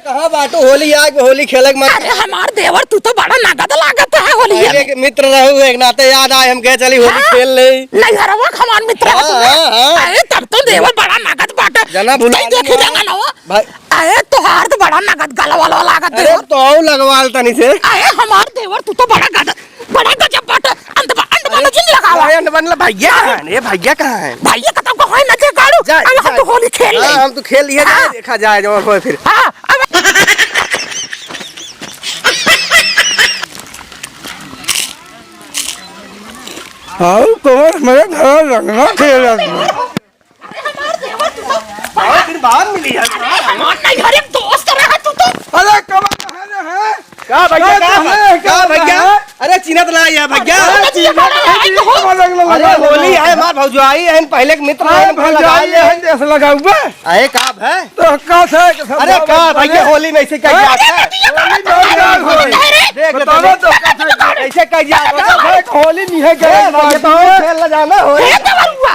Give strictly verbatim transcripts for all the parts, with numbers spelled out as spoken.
कहाँ बाटू होली, आज होली खेले के मन? अरे हमार देवर, तू तो बड़ा नगद लागत है होली पहले में। के मित्र रहू, एक नाते याद आए, हम कहे चली होली हाँ। खेल ले। नैहरवा के हमार मित्र हाँ, है तू। हाँ, हाँ। अरे तब तो देवर बड़ा नगद बाटे। जना भुला तई देखी नहीं। रंगनवा। भाई। अरे तोहार तो बड़ा नगद गलवा लागत अरे देवर। तो लगवाल तनी से। अरे हमार देवर, तू तो बड़ा गद-, बड़ा गजब बाटे। अंत बा-, अंत अरे, बा-, जिन लगावा। अरे, अंत बनला, भैया कहाँ है? ये भैया कहाँ है? भैया का तो कोई ना दे गाड़ू। जा, अरे, हम जा। तो होली खेल हाँ, ले। हम तो खेल लिए, हाँ। जाए, देखा जाए, जो होए फिर। हाँ, अब आओ, कौन मेरे घर रंगना खेलत बा? अरे हमार देवर तू तो बहुत दिन बाद मिली है। अरे हमार नहीं, अरे दोस्त रहा तू तो। अरे कब है? का भैया, अरे का तुम्हें भैया? का क्या भैया? है? अरे चिन्हत ना या भैया। अरे चिन्हत ना या, चिन्हत ना या, तो हो। अरे होली है, हमार भौजाई है, पहले के मित्र अरे है, हम भौजाई लगाए है, हैं। जैसे लगाऊ बे। अरे का भै? तो का से, अरे का भैया, होली में ऐसे कह अरे जाता है? होली में क्या होली? अरे देख ले बताओ तो। तो का से? ऐसे कह जाता है? अरे होली नहीं है, ए, क्या भैया, बात तो है? खेल ना जाना होली। ए, देवरुआ।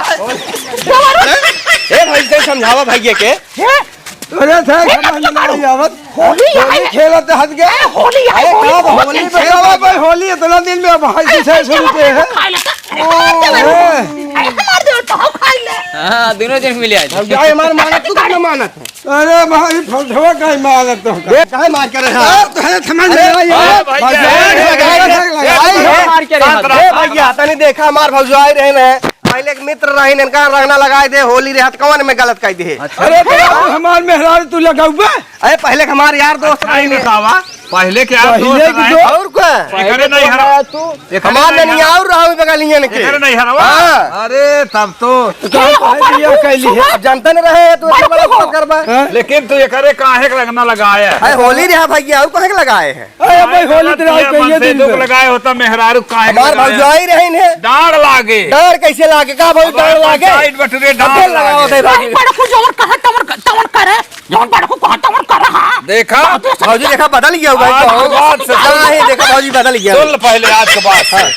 ए भाई, से समझावा भैया के। अरे साहब, समझ में नहीं आवत। होली होली है। खेलत हट गया। अरे होली है, अरे होली, का होली होली खेलत बतावा है। भाई, होली इतना दिन में अब भाई अरे से शुरू के है। खाए लेता। अरे ओ, मार दे, ए। अरे मार दे, तो हम खाए ले। हाँ, दोनों जन मिले आज। अब जाए हमार मानत, तू कितना मानत है? अरे भाई, फलठवा का ही मानत तो का। ए, काहे मार के रहे हैं? अरे, तो है, समझ में अरे, आई है। अरे, भाई, भाई, ए, भाई, ए, भाई, ए, ए, भाई, मार के रहे हैं। ए, भैया, तनी देखा, हमार भौजाई रहे हैं। पहले एक मित्र रहीन, इनका रंगना लगाए दे, होली रहे, त कौन में गलत कह दे? अच्छा। अरे, तो हमार मेहरारू तू लगाऊ बे? अरे, पहले के हमार यार दोस्त अच्छा, रहीन। बतावा, पहले के यार पहले दोस्त की रहे? दोस्त? और का? एकरे नहीं हरा। तू? एकरे हमार नहीं नहीं हरा। और रहा बगलियन के। एकरे नहीं हरवा? हाँ। अरे, तब तो। तो ए, हम हो, पहले ये बड़कू, कह ली है। सुबह अब जानते नहीं रहे, तू इतना बड़ा बड़कू हो। बात करबा। हाँ? लेकिन तू एकरे काहे के रंगना लगाया है? अरे, होली रहा भैया, और काहे के लगाए हैं? अरे भाई, होली तो आज कहिए दिन भर। लगाए होता, मेहरारू काहे के हमार लगाया? भौजाई रहे इन्हें। डांड़ लागे। डांड़ कैसे लागे? का भाई अब डांड़ लागे? साइड बटुरे अब डांड़ डांड़ लागे। लगावत है भाई। बड़कू जवन कहे तवन क-, तवन करे। जवन बड़कू कहे तवन करे, हाँ। देखा? बात तो सही भौजी है। देखा, बदल गया होगा आज इनको। के बाद से नहीं, देखा, भौजी बदल गया। सुन पहले आज के बाद से। हाँ।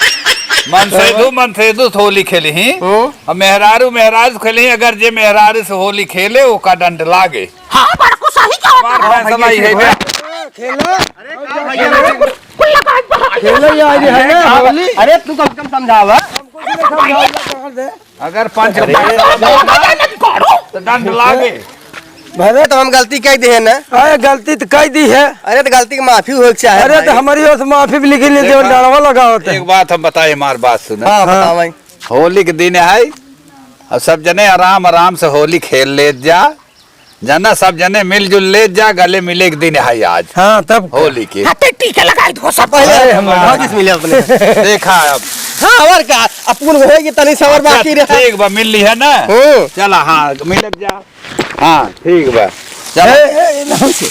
मनसेधु, मनसेधु से होली खेली ही। हम्म। अब मेहरारू, मेहरारू से खेली ही। अगर जे मेहरारू से होली खेले, ओका डंड लागे। हाँ, बड़कू सही कहत हमार है। फैसला ये है। खेलो। अरे, का भैया? कुल, कुल लगा के बाहर। खेलो, ये आ रही है ना, अरे, होली। अरे, तू कम से कम समझावा। अरे, समझाइए। अगर पंच अरे, तो दंड लागे। भले तो हम गलती कह दिए ना। अरे, गलती तो कह दी है। अरे, तो गलती की माफी हो चाहे अरे, तो भाई। हमारी ओर से माफी भी लिखी नहीं, एक देवन बात, डालवा लगावत है। एक बात हम बताए, हमार बात सुना। हाँ, हाँ। बताओ भाई। होली के दिन है, अब सब जने आराम, आराम से होली खेल ले जा। जाना, सब जने मिलजुल ले जा, गले मिले के दिन है आज। हाँ, तब का? होली के। हाँ, तो टीका लगाई दो सब। पहले अरे, हम भौजी से मिले अपने। देखा अब। हाँ, और का? अपन हो ये तनी सबर अच्छा, बाकी रहा। ठीक बा, मिल ली है ना? हम्म। चला, हाँ, मिले के जा। हाँ, ठीक बा। चला। ए, ए, ए, ना से।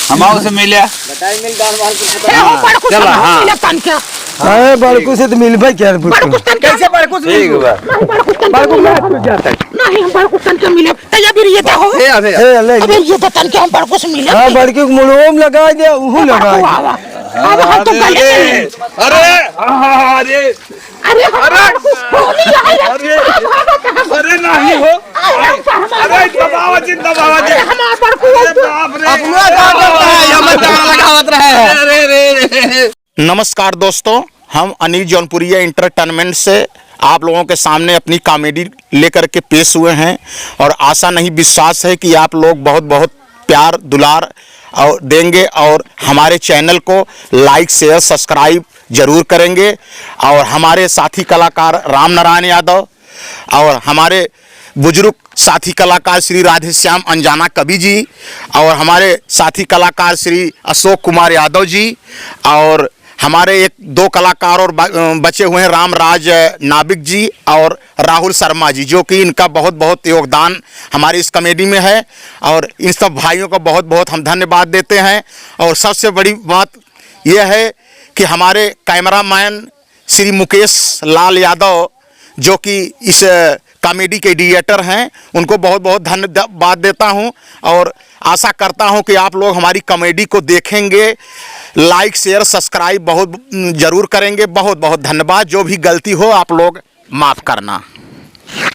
हम आओ से मिले। बताई मिल दान माल कुछ ए, हो हाँ, बड़कू चला, समझ हाँ। मिले तन क्या? अरे, बड़कू से तो मिलबे क्या रे, बड़कू तन क्या? कैसे बड़कू से ठीक मिलबू? बा। नहीं, बड़कू तन क्या बड़कू मिले? ना तू जाता है। नहीं, हम बड़कू तन क्या मिले? तैया भी ये तो हो। ए, अबे। ए, ले, अबे, ले। ये तो तन क्या हम बड़कू से मिले? हाँ, बड़कू के मुड़वा में लगा दे, उहू लगा दे। बड़कू आवा। अब हम तो अरे, गले में। अरे, अरे, अरे, हम अरे, बड़कू होली आए। अरे, अरे, नहीं हो। अरे, हम तो हमारे अरे, दबावा जी, दबावा जी। अरे, हमारे बड़कू अरे, बाप रे। अपना क्या करता है? ये मत लगावत रहे। अरे, अरे, अरे, अरे। नमस्कार दोस्तों, हम अनिल जौनपुरिया एंटरटेनमेंट से आप लोगों के सामने अपनी कॉमेडी लेकर के पेश हुए हैं और आशा नहीं विश्वास है कि आप लोग बहुत बहुत प्यार दुलार और देंगे और हमारे चैनल को लाइक शेयर सब्सक्राइब जरूर करेंगे। और हमारे साथी कलाकार राम नारायण यादव और हमारे बुजुर्ग साथी कलाकार श्री राधेश्याम अंजाना कवि जी और हमारे साथी कलाकार श्री अशोक कुमार यादव जी और हमारे एक दो कलाकार और ब-, बचे हुए हैं, रामराज नाविक जी और राहुल शर्मा जी, जो कि इनका बहुत बहुत योगदान हमारी इस कॉमेडी में है और इन सब भाइयों का बहुत बहुत हम धन्यवाद देते हैं। और सबसे बड़ी बात यह है कि हमारे कैमरामैन श्री मुकेश लाल यादव, जो कि इस, अ, कॉमेडी के एडिटर हैं, उनको बहुत-बहुत धन्यवाद देता हूं और आशा करता हूं कि आप लोग हमारी कॉमेडी को देखेंगे, लाइक, शेयर, सब्सक्राइब बहुत, उम, जरूर करेंगे। बहुत-बहुत धन्यवाद। जो भी गलती हो, आप लोग माफ करना।